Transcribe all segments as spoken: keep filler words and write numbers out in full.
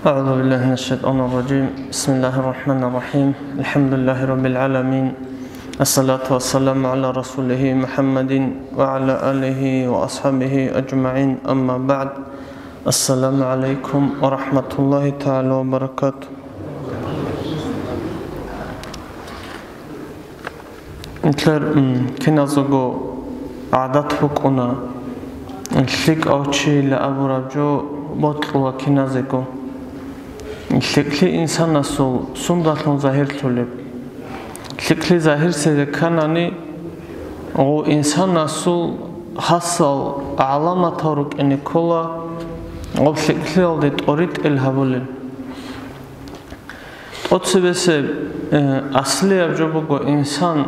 أعوذ بالله من الشيطان الرجيم. بسم الله الرحمن الرحيم. الحمد لله رب العالمين. الصلاة والسلام على رسوله محمد وعلى آله وأصحابه أجمعين. أما بعد. السلام عليكم ورحمة الله تعالى وبركاته. Нилъер, м, киназего гӀадат букӀуна, лъикӀав чийила абураб жо бокьула киназего. ЛъикӀлъи инсанасул сундалъун загьирлъулеб? ЛъикӀлъи загьирлъизе кканани, гъов инсанасул хасал гӀаламатал рукӀине ккола гъоб лъикӀлъиялде тӀоритӀел гьабулел. ТӀоцебесеб, э, аслияб жо буго, инсан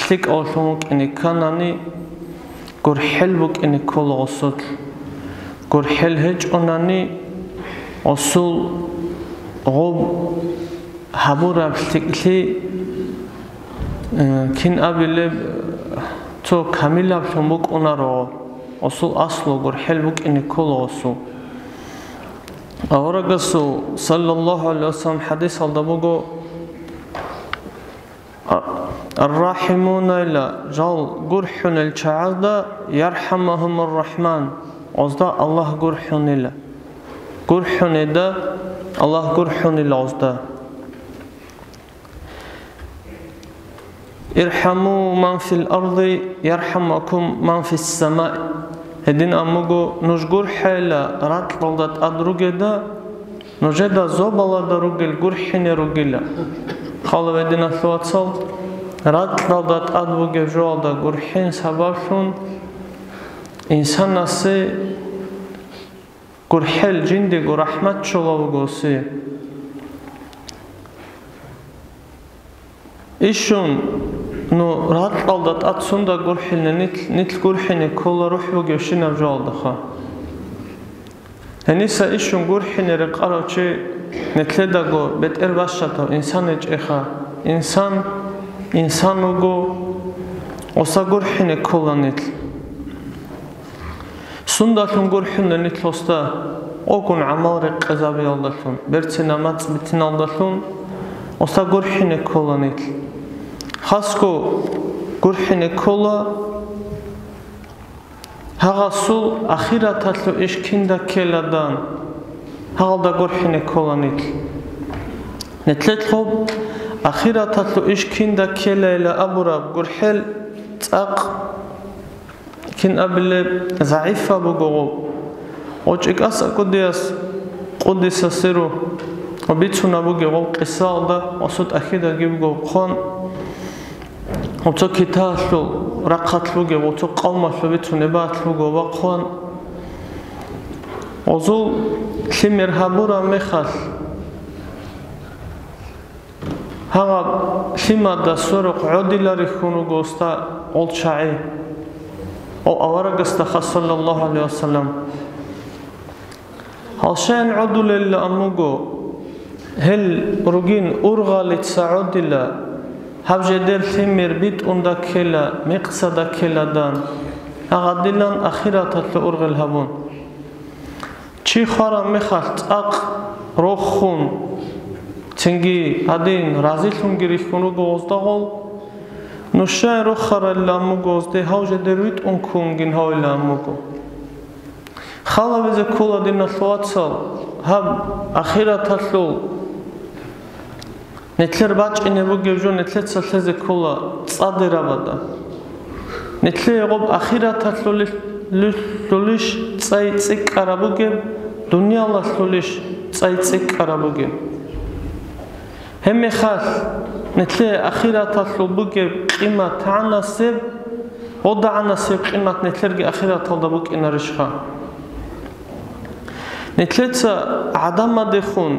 лъикӀавлъун вукӀине кканани, гурхӀел букӀине ккола гъосулъ. ГурхӀел гьечӀонани, гъосул гъоб гьабураб лъикӀлъи, э, кин абилеб, цо камилаблъун букӀунаро, гъосул аслу гурхӀел букӀине ккола гъосул. Аварагасул, саллаллагьу гӀалайгьи вассалам, хӀадисалда буго: «Ар-, ар-рахимуна», ила, жал гурхӀунел чагӀазда, «ярхӀамугьумур-рахӀман», гъозда Аллагь гурхӀунила. ГурхӀунеда Аллагь гурхӀунила гъозда. «ИрхӀаму ман фил арди, ярхӀамукум ман фис самаи». Гьедин амуго, нуж гурхӀейила ракьалда тӀад ругеда, нужеда зобалазда ругел гурхӀине ругила. Хал гьабе, диналъул вацал, ракьалда тӀад бугеб жоялда гурхӀен сабаблъун инсанасе гурхӀел жиндего рахӀмат чола вугоси. Ишун, ну, ракьалда тӀад сунда гурхӀилни нилъ, нилъ гурхӀине ккола рухӀ бугебщинаб жоялдаха. Гьениса ишун гурхӀине рекъарав чи нилъедаго бетӀер бащадав инсан гьечӀеха. Инсан, инсан вуго, гъоса гурхӀине ккола нилъ. Сундалъун гурхӀуна нилъ гъосда? Къокъун гӀамал рекъезабиялдалъун, берцин намац битиналдалъун гъосда гурхӀине ккола нилъ. Хасго гурхӀине ккола гьагъасул ахираталъул иш кинда ккеладан, гьагъалда гурхӀине ккола нилъ. Нилъелъ гъоб ахираталъул иш кинда ккелайила абураб гурхӀел цӀакъ кин абилеб, загӀипаб буго гъоб. ГъочӀикӀаса кӀудияс, къудиса сиру, ва бицунаб бугеб гъоб къисаялда, ва сутӀахьидагиб гъоб хъван, ва цо китаялъул рахъалъ бугеб, ва цо къавмалъул бицунеб багьалъ буго ва хъван. Гъозул лъимер гьабураб мехалъ, гьагъаб лъимада сверухъ гӀодиларихьун руго гъосда гъол чагӀи, гъов аварагасдаха, саллаллагьу гӀалайгьи вассалам. Гьал щаян гӀодулелла амуго, гьел ругин ургъалица гӀодила, гьаб жедер лъимер битӀунда ккела, мекъсада ккеладан, гьагъадилан ахираталъул ургъел гьабун. Чи хвараб мехалъ цӀакъ рохун, цинги гьадин разилъунги рихьун руго гъозда гъол. Нушай рохаралилан буго гъозде, гьав жедер витӀун ккунгин гьавилан буго. Халабизе ккола, диналъул вацал, гьаб ахираталъул Нилъер бачӀине бугеб жо нилъеца лъезе ккола цӀадирабада. Нилъее гъоб ахираталъулищ, лъулищ цӀай цӀикӀкӀараб бугеб, дуниялалъулищ цӀай цӀикӀкӀараб бугеб? Гьебмехалъ нилъее ахираталъул бугеб къимат гӀанасеб, гъодагӀанасеб къимат нилъерги ахираталда букӀинарищха? Нилъеца гӀадамадехун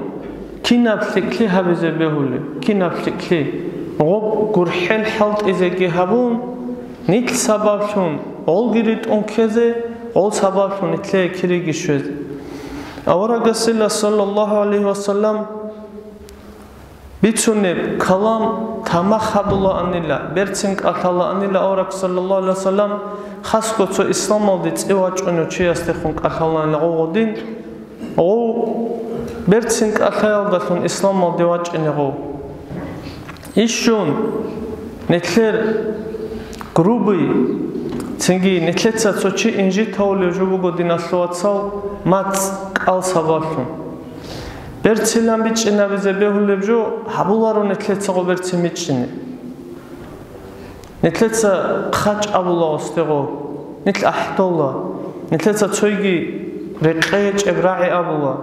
кинаб лъикӀлъи гьабизе бегьулеб, кинаб лъикӀлъи? Гъоб гурхӀел хӀалтӀизеги гьабун, нилъ сабаблъун гъолги ритӀун ккезе, гъол сабаблъун нилъее кириги щвезе. Аварагасила, саллаллагьу гӀалайгьи вассалам, бицунеб калам тамах гьабулаанила, берцин кӀалъалаанила авараг, саллаллагьу гӀалайгьи вассалам, хасго цо исламалде цӀи вачӀунев чиясдехун кӀалъалаанила гъо гъодин, гъов Берцин кӀалъаялдалъун исламалде вачӀине гъов. Ишшун, нилъер грубый, цинги нилъеца цо чи инжит гьавулев жо буго, диналъул вацал, мацӀ кӀал сабаблъун. Берцилан бичӀчӀинабизе бегьулеб жо гьабуларо нилъеца гъо берцин бичӀчӀине. Нилъеца хъачӀ абула гъосде гъо, нилъ ахӀдола, нилъеца цойги рекъечӀеб рагӀи абула.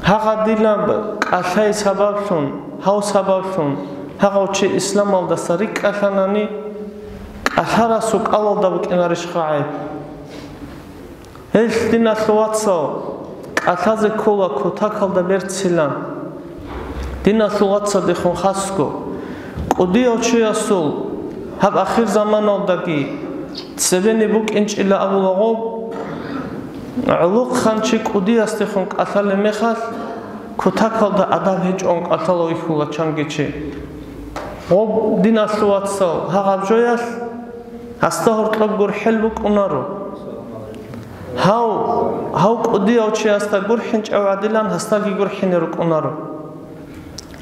Гьагъадилан кӀалъай сабаблъун, гьав сабаблъун, гьагъав чи исламалдаса рикӀкӀалъанани, кӀалъарасул кӀалалда букӀинарищха гӀайиб? Гьелъ, диналъул вацал, кӀалъазе ккола кутакалда берцилан. Диналъул вацалдехун хасго, кӀудияв чиясул гьаб ахирзаманалдаги цебене букӀинчӀила абула гъоб, гӀолохъанчи кӀудиясдехун кӀалъалеб мехалъ, кутакалда адаб гьечӀон кӀалъалев вихьула чанги чи. Гъоб, диналъул вацал, гьагъаб жоялъ гьасда гьоркьоб гурхӀел букӀунаро. Гьав, гьав кӀудияв чиясда гурхӀинчӀев гӀадилан гьасдаги гурхӀине рукӀунаро.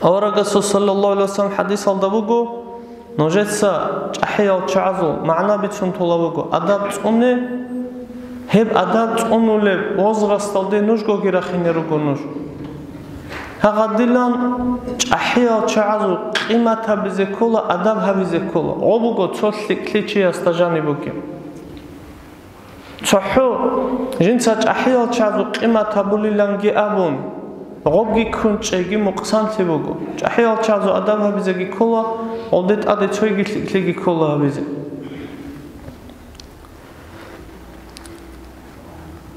Аварагасул саллаллагьу гӀалайгьи вассалам хӀадисалда буго, нужеца чӀахӀиял чагӀазул магӀна бицун тола буго, адаб цӀуне, гьеб адаб цӀунулеб возрасталде нужгоги рахине руго нуж. Гьагъадилан чӀахӀиял чагӀазул къимат гьабизе ккола, адаб гьабизе ккола. Гъо буго цо лъикӀлъи чиясда жаниб бугеб. ЦохӀо жинца чӀахӀиял чагӀазул къимат гьабулиланги абун, гъобги ккун чӀейги мукъсанлъи буго. ЧӀахӀиял чагӀазул адаб гьабизеги ккола, гъолде тӀаде цойги лъикӀлъиги ккола гьабизе.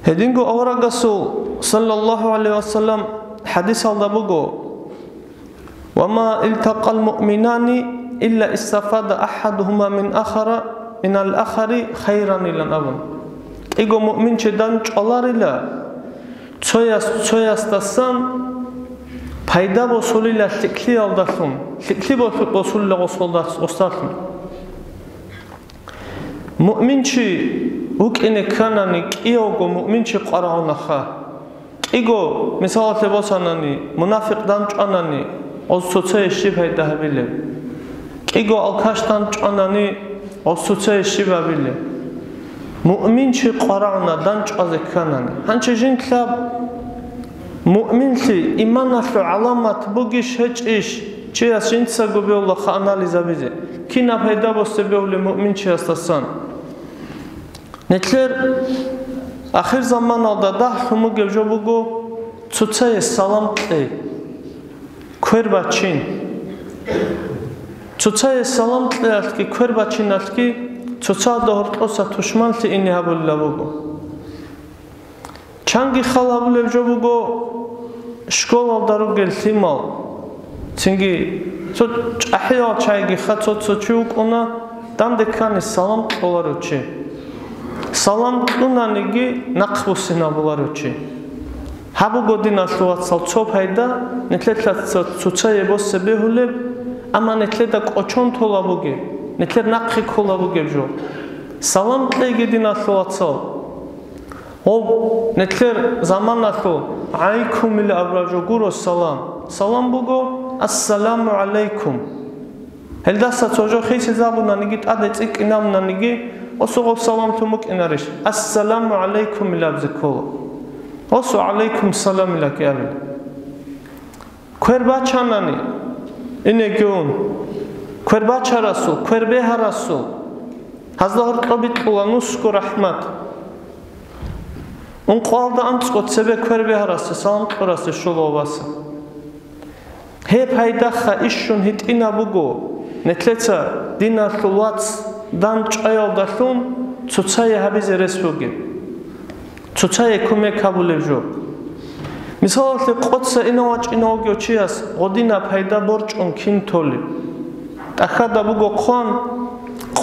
Гьединго аварагасул, саллаллагьу гӀалайгьи вассалам, хӀадисалда буго: «Ва ма илтакъал муъминани илла истафада ахадугьума мин ахара, минал ахари хайран», – илан абун. КӀиго муъминчи данчӀваларила, цояс цоясдасан пайда босулила лъикӀлъиялдалъун, лъикӀлъи босу-, босулила гъосулдас-, гъосдалъун. Муъминчи вукӀине кканани, кӀиявго муъминчи къварагӀунаха. КӀиго, мисалалъе босанани, мунафикъ данчӀванани, гъоз цоцае щиб пайда гьабилеб? КӀиго алкаш данчӀванани, гъоз цоцае щиб гьабилеб? Муъминчи къварагӀуна данчӀвазе кканани. Гьанчи жинлъаб муъминлъи иманалъул гӀаламат бугищ гьечӀищ, чияс жинцаго бегьулаха анализ гьабизе, кинаб пайда босе бегьулеб муъминчиясдасан. Нилъер ахирзаманалда дагьлъун бугеб жо буго цоцае салам кьей, квер бачин. Цоцае салам кьеялъги квер бачиналъги цоцазда гьоркьоса тушманлъи ине гьабулеб буго. Чанги хал гьабулеб жо буго школалда ругел лъимал. Цинги цо чӀахӀиял чагӀигиха цо-цо чи вукӀуна, данде ккани салам кьоларев чи. Салам кьунаниги нахъ буссинабуларев чи. Гьаб буго, диналъул вацал, цо пайда, нилъеца цо-, цоцае босе бегьулеб, амма нилъеда кӀочон тола бугеб, нилъер нахъе ккола бугеб жо. Салам кьейги, диналъул вацал. Гъоб, нилъер заманалъул гӀайкумила абураб жо гуро салам. Салам буго: «Ассаламу гӀалайкум». Гьелдаса цо жо хисизабунаниги, тӀаде цӀикӀкӀинабунаниги, осугъаб салам лъун букӀинарищ? «Ассаламу гӀалайкумила» абизе ккола. Осу «гӀалайкум саламила» ккеабила. Квер бачанани, инеги ун. Квер бачарасул, квер бегьарасул гьазда гьоркьоб бикьула нусго рахӀмат. Ункъоялда анцӀго цебе квер бегьарасе, салам кьурасе щола васа. Гьеб гьайдаха ишшун гьитӀинаб буго, нилъеца диналъул вац данчӀваялдалъун цоцае гьабизе рес бугеб. Цоцае кумек гьабулеб жо. Мисалалъе, къоца инав вачӀинав вугев чияс гъодинаб пайда борчӀун кин толеб? ТӀахьада буго хъван,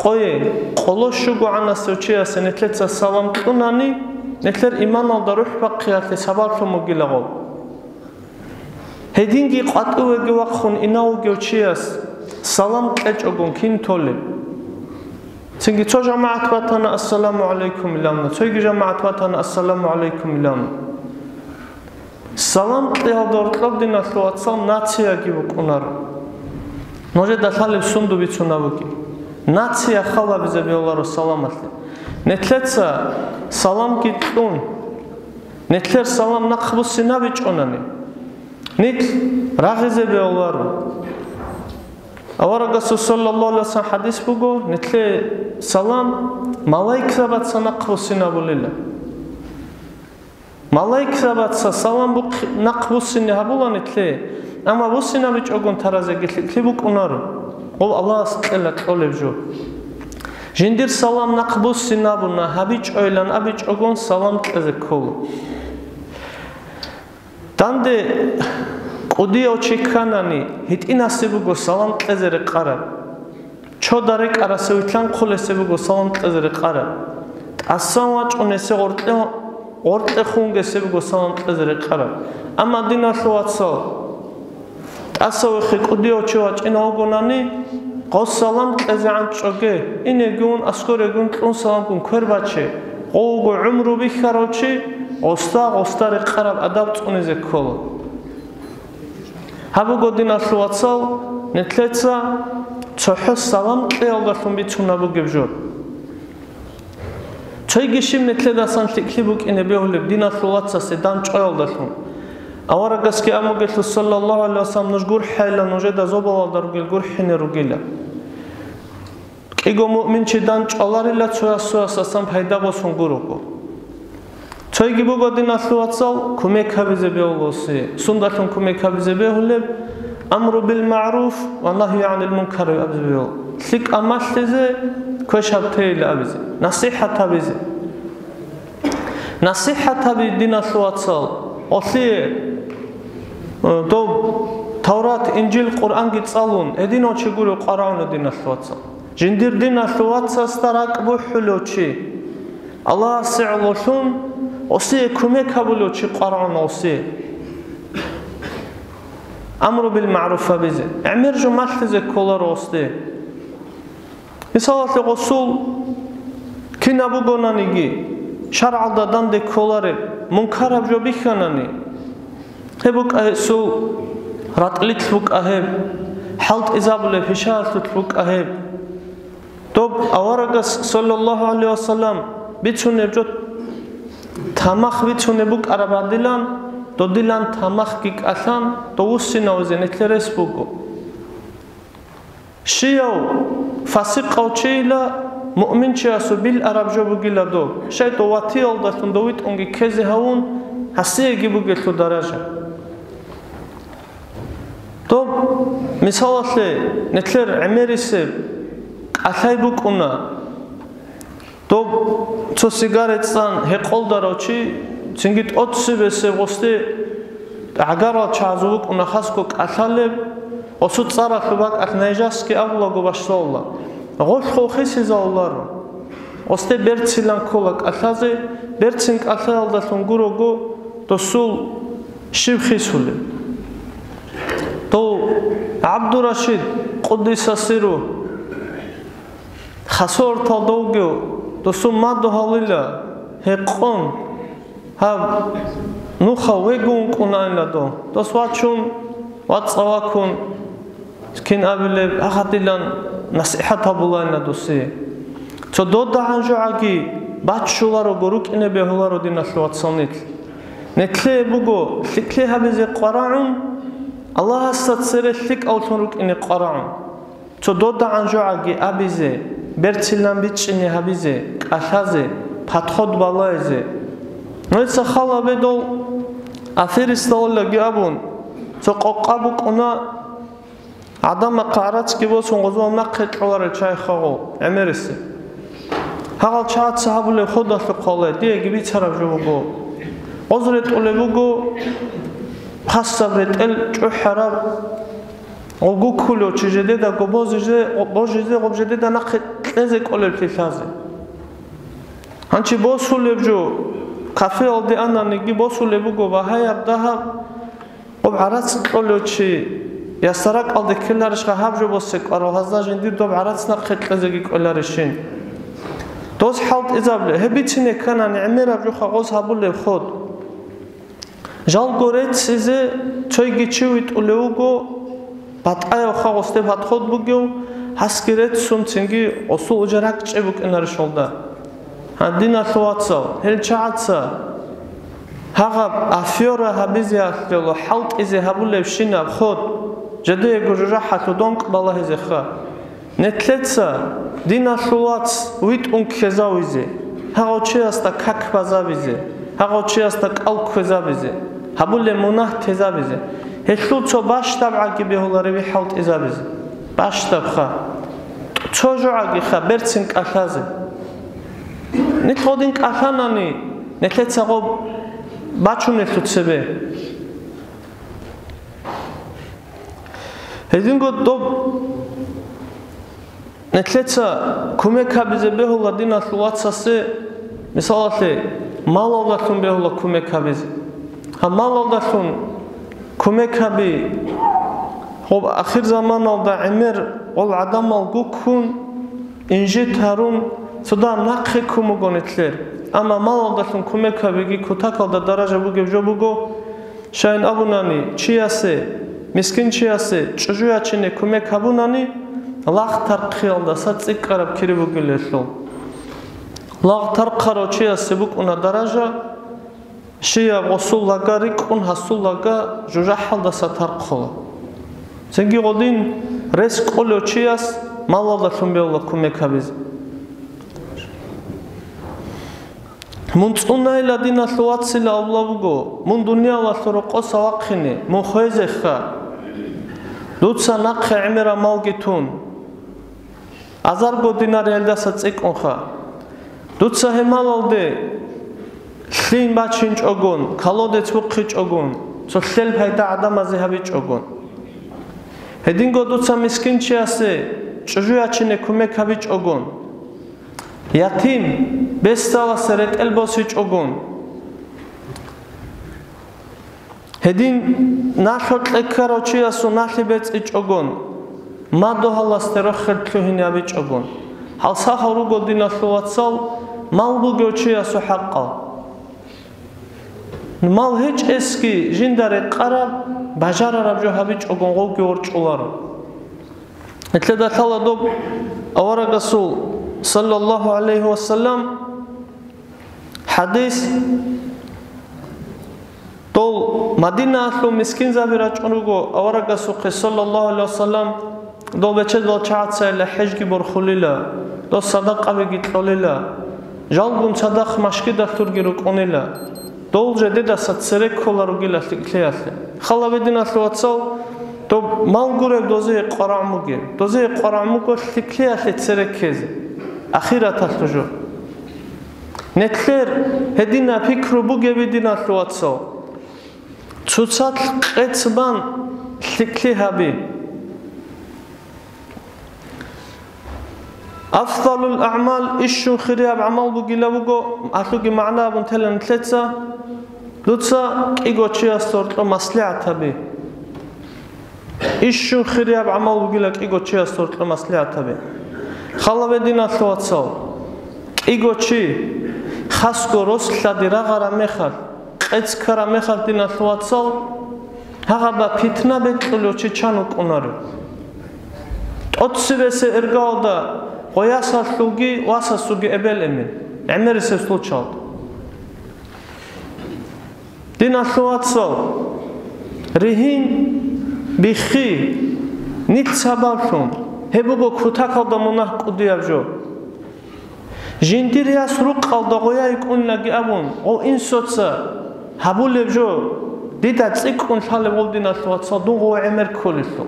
къое, къоло щугогӀанасев чиясе нилъеца салам кьунани, нилъер иманалда рухӀ бахъиялъе сабаблъун бугила гъоб. Гьединги къватӀивеги вахъун инав вугев чияс салам кьечӀогун кин толеб? Цинги цо жамагӀат батана, «Ассаламу гӀалайкум» илан абуна, цоги жамагӀат батана, «Ассаламу гӀалайкум» илан абуна. Салам кьеялда гьоркьоб, диналъул вацал, нацияги букӀунаро. Нужеда лъалеб сундуби цунабуги. Нация халабизе бегьуларо саламалъе. Нилъеца саламги кьун, нилъер салам нахъбуссинабичӀонани, нилъ рагъизе бегьуларо. Аварагасул саллаллаху гӀалайгьи вассалам хӀадис буго, нилъее салам малайкзабаца нахъбуссинабулила. Малайкзабаца салам бухъ-, нахъбуссине гьабула нилъее, амма буссинабичӀогун таразеги лъикӀлъи букӀунаро, гъов Аллагьас кьела кьолеб жо. Жиндир салам нахъбуссинабуна гьабичӀойилан абичӀогун салам кьезе ккола. Данде кӀудияв чи кканани, гьитӀинасе буго салам кьезе рекъараб. Чода рекӀарасе вилълъанхъулесе буго салам кьезе рекъараб. ТӀасан вачӀунесе гъоркье-, гъоркье хунгесе буго салам кьезе рекъараб. Амма, диналъул вацал, тӀасавехъе кӀудияв чи вачӀинав вугонани, гъос салам кьезегӀан чӀоге, инеги ун, аскӀореги ун, кьун саламгун квер баче, гъов вуго гӀумру бихьарав чи, гъосда, гъосда рекъараб адаб цӀунизе ккола. Гьаб буго, диналъул вацал, нилъеца цохӀо салам кьеялдалъун бицунаб бугеб жо. Цойги щиб нилъедасан лъикӀлъи букӀине бегьулеб диналъул вацасе дандчӀваялдалъун. Аварагасги абугелъул, саллаллаху гӀалайгьи вассалам, нуж гурхӀейилан нужеда зобалалда ругел гурхӀине ругила. КӀиго муъминчи дандчӀваларила цояс-цоясасан пайда босун гурого. Цойги буго, диналъул вацал, кумек гьабизе бегьуласе. Сундалъун кумек гьабизе бегьулеб? Амру бил магӀруф ва нагью гӀанил мункар абизе бегьул. ЛъикӀаб малъизе, квешаб тейилан абизе, насихӀат гьабизе. НасихӀат гьаби, диналъул вацал, гъолъие, э, доб Таврат, Инжил, Къуръанги цӀалун, гьединав чи гурев къварагӀуна, диналъул вацал. Жиндир диналъул вацасда ракӀ бухӀулев чи, Аллагьасе гӀололъун, гъосие кумек гьабулев чи къварагӀуна гъосие. Амру бил магӀруф абизе, гӀемер жо малъизе кколаро гъосде. Мисалалъе, гъосул кинаб бугонаниги, шаргӀалда данде кколареб, мункараб жо бихьанани, гьеб букӀа гьесул ратӀлилъ букӀа гьеб, хӀалтӀизабулеб пишаялъулъ букӀа гьеб. Доб аварагас, саллаллаху гӀалайгьи вассалам, бицунеб жо, тамах бицунеб букӀараб гьадилан, додилан тамахги кӀалъан, дов вуссинавизе нилъер рес буго. Щияв фасикъав чийила муъминчиясул билараб жо бугила доб, щай дов ватиялдалъун дов витӀунги ккезе гьавун, гьасиеги бугелъул даража. Доб, мисалалъе, нилъер гӀемерисеб кӀалъай букӀуна. Доб цо сигарет цӀан гьекъолдарав чи, цинги тӀоцебесеб гъосде гӀагарал чагӀазул букӀуна хасго кӀалъалеб, гъосул цӀаралъул бакӀалъ нажасги абулаго башлагьула, гъолъ-гъол хисизавуларо. Гъосде берцинилан ккола кӀалъазе, берцин кӀалъаялдалъун гурого досул щиб хисулеб. Дов ГӀабдурашид, къуддиса сирругьу, хасортал довгев, досул мадугьалила гьекъон, гьаб нухал вегун кӀунаанила дов. Дос вачун, вацӀцӀа вакун, кин абилеб, гьагъадилан насихӀат гьабулаанила досе. Цо додагӀан жогӀаги баччуларого рукӀине бегьуларо, диналъул вацал, нилъ. Нилъее буго лъикӀлъи гьабизе къварагӀун, Аллагьасда цере лъикӀавлъун рукӀине къварагӀун. Цо додагӀан жогӀаги абизе, берцинилан бичӀчӀине гьабизе, кӀалъазе, подход балайзе. Нужеца хал гьабе дол аферисталлаги абун, цо къокъа букӀуна, гӀадамахъе гӀарацги босун гъозул нахъе кьоларел чагӀи хагъо, гӀемерисеб. Гьагъал чагӀаца гьабулеб ходалъухъ гьале, диеги бицараб жо буго. Гъоз ретӀулеб буго хасаб ретӀел чӀухӀараб, гъогу ккулев чи жедедаго бозизе, божизе, гъоб жедеда нахъе кьезе кӀолеблъи лъазе. Гьанчи босулеб жо, кафеялде ананиги босулеб буго багьаяб дагьаб, гъоб гӀарац кьолев чи, ясаракӀалде ккеларищха гьаб жо босе кӀварал, гьазда жиндир доб гӀарац нахъе кьезеги кӀвеларищин? Доз хӀалтӀизабулеб, гьеб бицине кканани гӀемераб жоха гъоз гьабулеб ход. Жалго реццизе цойги чи витӀулев вуго, батӀаяб хагъусде подход бугев, гьасги реццун цинги гъосул уже ракӀчӀеб букӀинарищ гьалда. Гьадиналъул вацал, гьел чагӀаца гьагъаб афера гьабизе алъулев, хӀалтӀизе гьабулебщинаб ход, жидеего жужахӀалъув донкӀ балагьизеха. Нилъеца диналъул вац витӀун ккезавизе, гьагъав чиясда как базабизе, гьагъав чиясда кӀал кквезабизе, гьабулеб мунагь тезабизе, гьелъул цо бащдабгӀаги бегьулареби хӀалтӀизабизе. Бащдабха. Цо жогӀагиха берцин кӀалъазе. Нилъ гъодин кӀалъанани, нилъеца гъоб бачунелъул цебе. Гьединго доб нилъеца кумек гьабизе бегьула диналъул вацасе, мисалалъе, малалдалъун бегьула кумек гьабизе. Гьаб малалдалъун кумек гьаби, гъоб ахирзаманалда гӀемер гъол гӀадамал гуккун, инжит гьарун, цодагьаб нахъе ккун буго нилъер. Амма малалдалъун кумек гьабиги кутакалда даража бугеб жо буго, щайин абунани, чиясе, мискин чиясе, чӀужу ячине кумек гьабунани, лагъ тархъиялдаса цӀикӀкӀараб кири бугила гьелъул. Лагъ тархъарав чиясе букӀуна даража, щияб гъосул лага рикӀкӀун, гьасул лага жужахӀалдаса тархъула. Цинги гъодин рес кӀолев чияс малалдалъун бегьула кумек гьабизе. Мун цӀунайила диналъул вацила абула буго, мун дуниялалъул рокъоса вахъине, мун хвезеха. Дуца нахъе гӀемераб малги тун, азарго динар гьелдаса цӀикӀкӀунха. Дуца гьеб малалде лъим бачинчӀогон, колодец бухъичӀогон, цо лъел пайда гӀадамазе гьабичӀогон. Гьединго дуца мискинчиясе чӀужу ячине кумек гьабичӀогон. Ятим, бесдаласе ретӀел босичӀогон, гьедин налъукье ккарав чиясул налъи бецӀичӀогон, мадугьаласде рохел лъугьине гьабичӀогон, гьалсагьал руго диналъул вацал мал бугев чиясул хӀакъал. Мал гьечӀесги жинда рекъараб, бажарараб жо гьабичӀого гъовги ворчӀуларо. Гьелъеда лъала доб аварагасул, саллаллагьу гӀалайгьи вассалам, хӀадис, дол Мадинаялъул мискинзаби рачӀун руго аварагасухъе, саллаллагьу гӀалайгьи вассалам, дол бечедал чагӀацайила хӀежги борхулила, дол садакъабиги кьолила, жалгун цадахъ машгидалъурги рукӀунила, дол жедедаса цере ккола ругила лъикӀлъиялъе. Халабе диналъул вацал, доб мал гуреб дозие къварагӀ мугеб, дозие къварагӀ муго лъикӀлъиялъе цере ккезе, ахираталъул жо. Нилъер гьединаб пикру бугеби диналъул вацал, цоцалъ къец бан лъикӀлъи гьаби. Афдалул аъмал, ишщун хирияб гӀамал бугила буго, алъуги магӀна абун тела нилъеца, дуца кӀиго чиясда гьоркьоб маслигӀат гьаби. Ишщун хирияб гӀамал бугила кӀиго чиясда гьоркьоб маслигӀат гьаби. Халабе диналъул вацал, кӀиго чи хасго рос-лъади рагъараб мехалъ, къец ккараб мехалъ диналъул вацал, гьагъаба питна бекьулев чи чан вукӀунарев? ТӀоцебесеб иргаялда гъоясалъулги васасулги эбел-эмен, гӀемерисеб случаялда. Диналъул вацал, ригьин, биххи, нилъ сабаблъун, гьеб буго кутакалда мунагь кӀудияб жо. Жиндир яс рукъалда гъоя йикӀунаги абун, гъов инсуца гьабулеб жо дида цӀикӀкӀун лъалеб гъов диналъул вацал, дун гъов гӀемер кколелъул.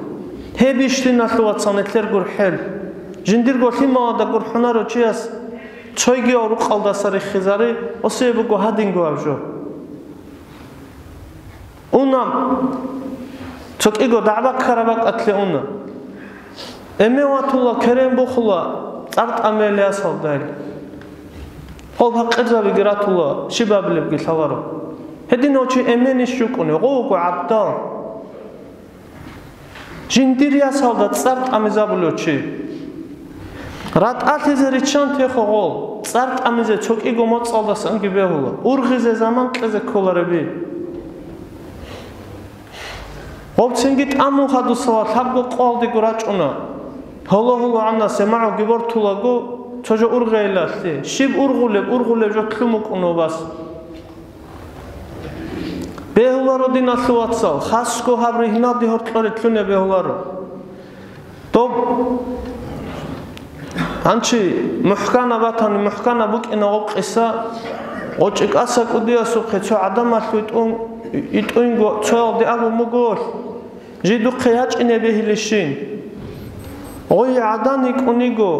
Гьебищ диналъул вацал нилъер гурхӀел. Жиндирго лъималада гурхӀунаро чияс цойгияв рукъалдаса риххизари, осие буго гьадинго гьаб жо. Уна, цо кӀиго дагӀба ккараб бакӀалде уна. Эмен ватула, керен бухула, цӀар тӀамеял ясалдайин. Гъоб гьакъирзабиги ратула, щиб абилебги лъаларо. Гьединав чи эменищ вукӀунев, гъов вуго гӀабдал. Жиндир ясалда цӀар тӀамизабулев чи. РатӀалъизе риччан тесха гъол, цӀар тӀамизе цо кӀиго моцӀалдасанги бегьула, ургъизе заман кьезе кколареби. Гъоб цинги тӀамун хадусала лъабго къоялдего рачӀуна. Гьоло-гьоло гьанна семагӀуги бортулаго, цо жо ургъейилалъе, щиб ургъулеб, ургъулеб жо лъун букӀуна вас. Бегьуларо, диналъул вацал, хасго гьаб ригьналде гьоркьоре лъуне бегьуларо. Доб гьанчи мухӀкана батани, мухӀкана букӀина гъоб къиса, гъочӀикӀаса кӀудиясухъе цо гӀадамалъ витӀун, итӀуинго цоялде абун буголъ, жидухъе ячӀине бегьилищин? Гъой гӀадан йикӀуниго,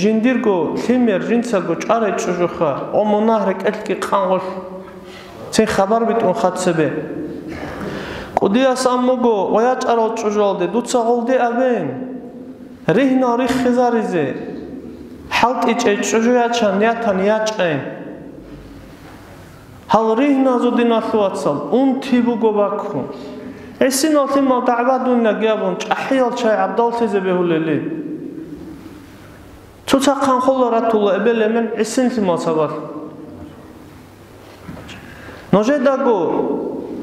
жиндирго лъимер жинцаго чӀварай чӀужуха, о мунагь рекӀелъги къанголъ. Цин хабар битӀун хъацебе. КӀудияс аммуго гъоячӀарал чӀужуялде дуца гъолде абен. Ригьнал риххизаризе, хӀалтӀичӀей чӀужу ячан ятан ячӀай. Гьал ригьназул, диналъул вацал, унти буго баккун. ГӀисинал лъимал дагӀбадунилан гьабун, чӀахӀиял чай гӀабдаллъизе бегьулели. Цоцахъан хола ратула эбел-эмен гӀисин лъимал сабаблъун. Нужедаго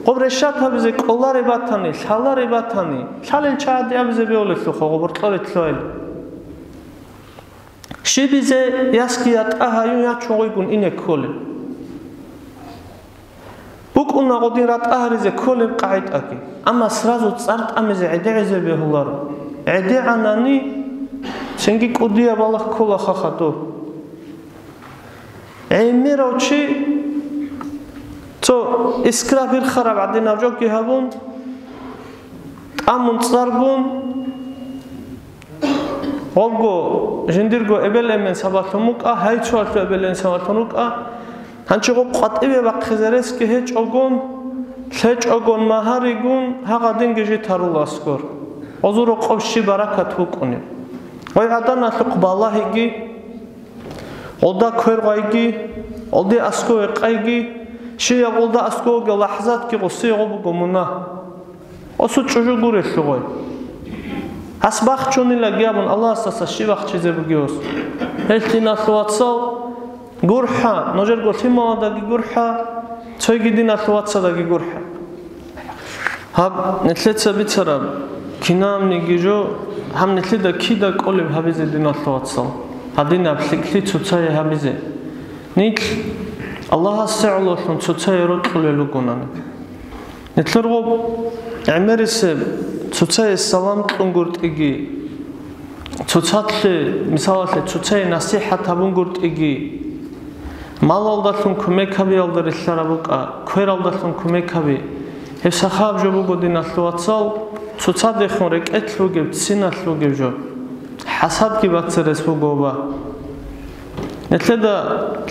гъоб решат гьабизе кӀоларе батани, лъаларе батани, лъалел чагӀаде абизе бегьулелъулха гъоб гьоркьоре лъугьайилан. Щибизе ясги ятӀа гьаюн ячун гъойгун ине кколеб. БукӀуна гъодин ратӀа гьаризе кколеб къагӀидаги, амма сразу цӀар тӀамизе гӀедегӀизе бегьуларо. ГӀедегӀанани, цинги кӀудияб балагь ккола хадуб. ГӀемерав чи цо искра бирхараб гӀадинаб жоги гьабун, тӀамун цӀаргун, гъобго жиндирго эбел-эмен сабаблъун букӀа, гьай цоялъул эбел-эмен сабаблъун рукӀа, гьанчи гъоб къватӀиве бахъизе ресги гьечӀогун, лъечӀогун, магьаригун, гьагъа динги жит гьарула аскӀор. Гъозул рокъоб щиб баракат букӀунеб! Гъой гӀаданалъухъ балагьиги, гъолда квер гъайги, гъолде аскӀове къайги, щияб гъолда аскӀовеги лахӀзатги гъосие гъо буго мунагь. Осу чӀужу гурелъул гъой. Гьас бахчунила гьабун Аллагьасдаса щиб бахчизе бугеб ос? Гьелъ, диналъул вацал, гурхӀа, нужерго лъималадаги гурхӀа, цойги диналъул вацадаги гурхӀа. Гьаб нилъеца бицараб кинабниги жо, гьаб нилъеда кида кӀолеб гьабизе, диналъул вацал, гьадинаб лъикӀлъи цоцае гьабизе. Нилъ Аллагьасе гӀололъун цоцае рокьулел ругонани. Нилъер гъоб гӀемерисеб цоцае салам кьунгуртӀиги, цоцалъе, мисалалъе, цоцае насихӀат гьабунгуртӀиги, малалдалъун кумек гьабиялда релълъараб букӀа, квералдалъун кумек гьаби. Гьеб сахаб жо буго, диналъул вацал, цоцадехун рекӀелъ бугеб, ццинал бугеб жо. ХӀасадги бацарес буго оба. Нилъеда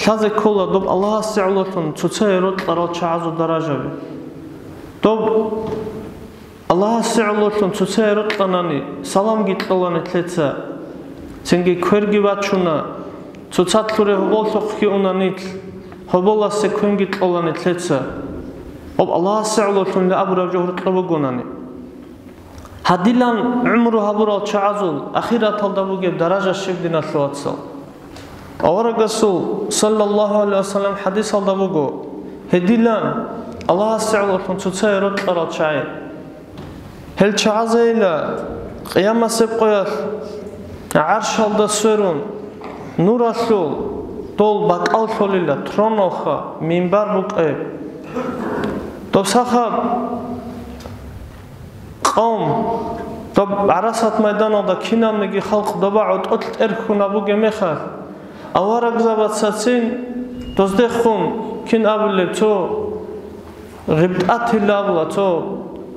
лъазе ккола доб Аллагьасе гӀололъун цоцае рокьарал чагӀазул даражаби. Доб Аллагьасе гӀололъун цоцае рокьанани, саламги кьола нилъеца, цинги кверги бачуна, цоцалъуре гьоболлъухъги уна нилъ, гьоболасе квенги кьола нилъеца, гъоб Аллагьасе гӀололъунли абураб жо гьоркьоб бугонани. Гьадилан гӀумру гьабурал чагӀазул ахираталда бугеб даража щиб, диналъул вацал? Аварагасул, саллаллагьу гӀалайгьи вассалам, хӀадисалда буго, гьедилан Аллагьасе гӀололъун цоцае рокьарал чагӀи. Гьел чагӀазейила къиямасеб къоялъ гӀаршалда сверун, нуралъул дол бакӀаллъулила, троналха, минбар букӀеб. Доб сахаб къавм, доб гӀарасат майданалда кинабниги халкъ доба гӀотӀолъ тӀерхьун абуге мехалъ, аварагзабацацин доздехун кин абулеб цо гъибтӀатилла абула, цо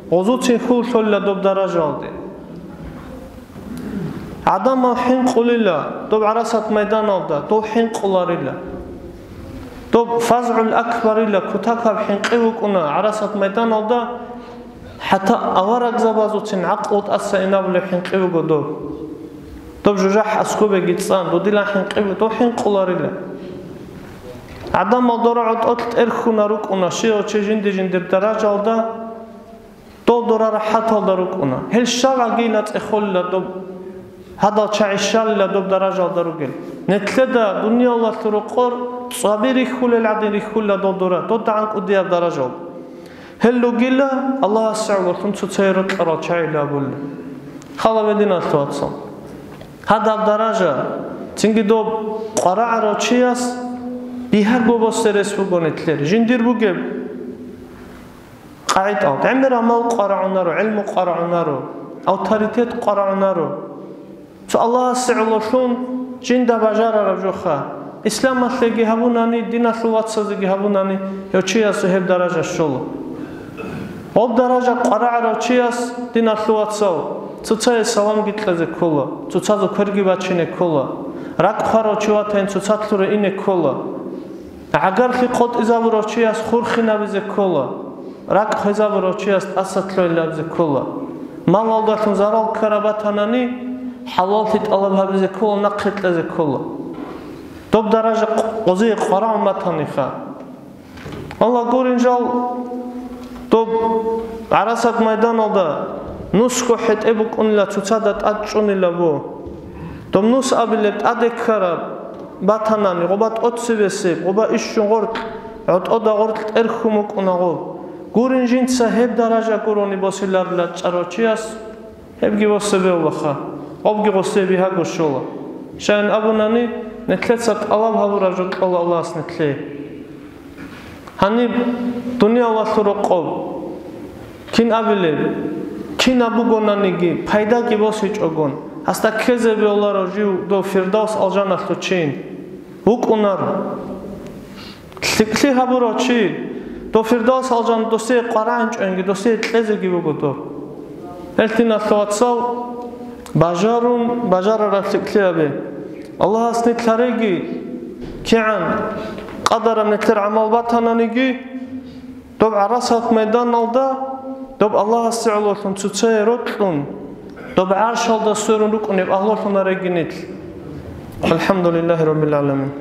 гъозуцин хьул лъолила доб даражалде. ГӀадамал хӀинкъулила доб гӀарасат майданалда, дол хӀинкъуларила. Доб фазгӀул акбарила кутакаб хӀинкъи вукӀуна гӀарасат майданалда, хӀатта аварагзабазуцин гӀакълу тӀаса инабулеб хӀинкъи буго доб. Доб жужахӀ аскобеги цӀан, додилан хӀинкъи буго, дол хӀинкъуларила. ГӀадамал дора гӀотӀолъ тӀерхьуна рукӀуна, щивав чи жинди-жиндир даражалда, дол дора рахӀаталда рукӀуна. Гьел щал гӀагийна цӀехолила доб, гьадал чагӀи щалила доб даражалда ругел. Нилъеда дуниялалъул рокъор цӀаби рихьулел гӀадин рихьулила дол дора, додагӀан кӀудияб даражал. Гьел ругила Аллагьасе гӀололъун цоцае рокьарал чагӀи абулел. Хал гьабе, диналъул вацал. Гьадаб даража, цинги доб къварагӀарав чияс бигьаго босерес буго нилъер. Жиндир бугеб къагӀидал: гӀемер гӀамал къварагӀунаро, гӀелму къварагӀунаро, авторитет къварагӀунаро. Цо Аллагьасе гӀололъун жинда бажарараб жоха, исламалъеги гьабунани, диналъул вацазеги гьабунани, гьев чиясул гьеб даража щола. Гьоб даража къварагӀарав чияс, диналъул вацал, цоцае саламги кьезе ккола, цоцазул кверги бачине ккола, ракӀ хварав чи ватани цоца лъугьине ккола. ГӀагарлъи къотӀизабурав чияс хурхинабизе ккола, ракӀ хвезабурав чияс тӀаса лъугьинабизе ккола. Малалдалъун зарал ккараб батанани, хӀалаллъи тӀалаб гьабизе ккола, нахъе кьезе ккола. Доб даража къ-, гъозие къварагӀун батаниха. Аллагь гурин жал, доб гӀарасат майданалда нусго хӀетӀе букӀунила, цоцазда тӀад чӀунила бу. Доб нус абилеб тӀаде ккараб батанани, гъоба тӀоцебесеб, гъоба ищун гъоркь, гӀотӀода гъоркь тӀерхьун букӀуна гъоб. Гурин жинца гьеб даража гурони босиларила чӀарав чияс, гьебги босебеулаха, гъобги гъосие бигьаго щола. Щайин абунани, нилъеца тӀалаб гьабураб жо кьола Аллагьас нилъее. Гьаниб дуниял валъул рокъоб кин абилеб? Кинаб бугонаниги, пайдаги босичӀогон, гьасда ккезе бегьуларо жив дов Фирдавс алжаналъул чин. ВукӀунар. ЛъикӀлъи гьабурав чи, дов Фирдавс алжан досие къварагӀинчӀоинги, досие кьезеги буго доб. Гьел, диналъул вацал, бажарун, бажарараб лъикӀлъи гьабе. Аллагьас нилъ гьареги, кигӀан къадараб нилъер гӀамал батананиги, доб гӀарасат майданалда, доб Аллагьасе гӀололъун цоцае рокьун, доб гӀаршалда сверун рукӀунеб агьлулъун гьареги нилъ. АлхӀамдулиллагьи раббил гӀаламин.